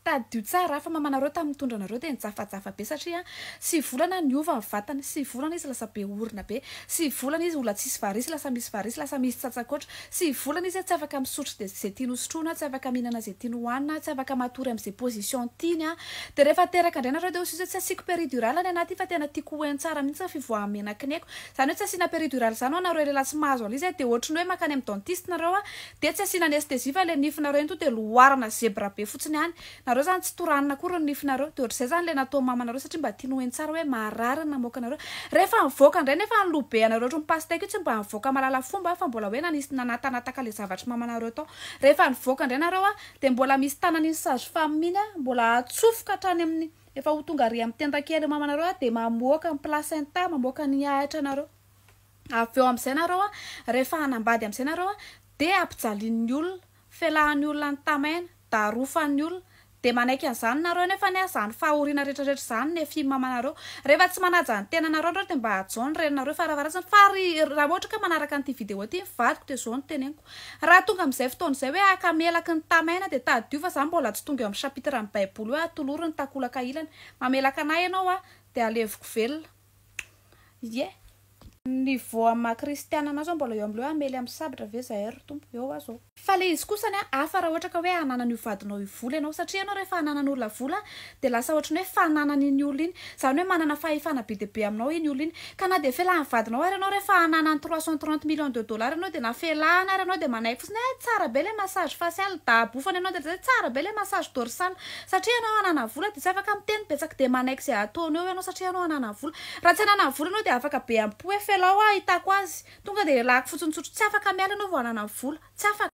Tadidio tsara fa mamanareo tamin'ny nitondra anareo dia nijafajafa be satria sivy volana niova ny vatany, sivy volana izy lasa be orona be, sivy volana izy olona tsisy varisy lasa misy varisy lasa misy tsatsakoatra, sivy volana izy tsy afaka misotro dia izay tiany hosotroina, tsy afaka mihinana izay tiany hohanina, tsy afaka matory amin'izay position tiany an, dia rehefa teraka indray nareo dia hoy izy hoe tsy asiako péridurale ny anaty fa tena tiako ho heno tsara mihitsy ny fivoahan'ny menakineko, izany hoe tsy asiana péridurale izany ho anareo lehilahy tsy mahazo an'ilay izy dia ohatry ny hoe mankany amin'ny dentiste nareo an, Dia tsy asiana anesthésie fa ilay nifinareo iny tonga dia loharana zebra be fotsiny any. Nareo zany tsy toranina akory ny nifinareo. Dia ohatr'izay zany ilay nataon'i mamanareo satria mba tiany ho heno tsara hoe marary ny namoaka anareo. Rehefa nivoaka indray nefa ny loha be anareo ohatry ny pastèque io tsy mba nivoaka mahalala fomba fa mbola hoe nanisy nanatanataka ilay zavatr'i mamanareo tao. Rehefa nivoaka indray nareo a, dia mbola misy tanan'iny sage femme iny a, mbola atsofoka hatrany amin'ny efa ho tonga ary amin'ny tenda-kelin'i mamanareo a, dia mamoaka ny placenta, mamoaka ny ahitra anareo. Avy eo amin'izay nareo a, rehefa hanambady amin'izay nareo a, dia ampijalian'ny olona, felahan'ny olona ny tamaina, darofan'ny olona, dia manaiky an'izany nareo nefa anie izany fahoriana rehetra rehetra izany ny mamanareo. Rehefa tsy manaja ny tenanareo nareo dia mba hajao ny reninareo farafaharatsiny, fa ry raha ohatra ka manaraka an'ity vidéo ity ny vadiko dia izao no teneniko, raha tonga amin'izay fotoana izay hoe haka melaky ny tamaina dia tadidio fa za mbola tsy tonga eo amin'ny chapitre ny baiboly hoe atolory ny takolaka ilany, mamelaka anah ianao a, dia aleviko velona. Ie. Niveau amin'ny maha kristiana anao zao mbola eo amin'ilay hoe hamely amin'ny sabatra ve zahay ry Tompo? Eo aho zao. Fa le izy kosany a, hafa raha ohatra ka hoe hananan'io vadinao io vola ianao, satria ianao rehefa hananan'olona vola dia lasa ohatran'ny hoe fananany iny olona iny, izany hoe manana fahefana be dia be aminao iny olona iny, ka na dia felahan'ny vadinao ary ianao rehefa hananany 330 millions de dollars ianao dia na felahana ary ianao dia manaiky fotsiny hoe tsara be le massage facial, dabofana ianao dia lazaina hoe tsara be le massage dorsal, satria ianao hanana vola dia tsy afaka miteny betsaka dia manaiky izay ataony eo ianao satria ianao hanana vola. Raha tsy hanana vola ianao dia afaka be am-po hoe felao aho ahitako azy, tonga dia elako fotsiny tsotro, tsy afaka miala ianao vao hanana vola, tsy afaka.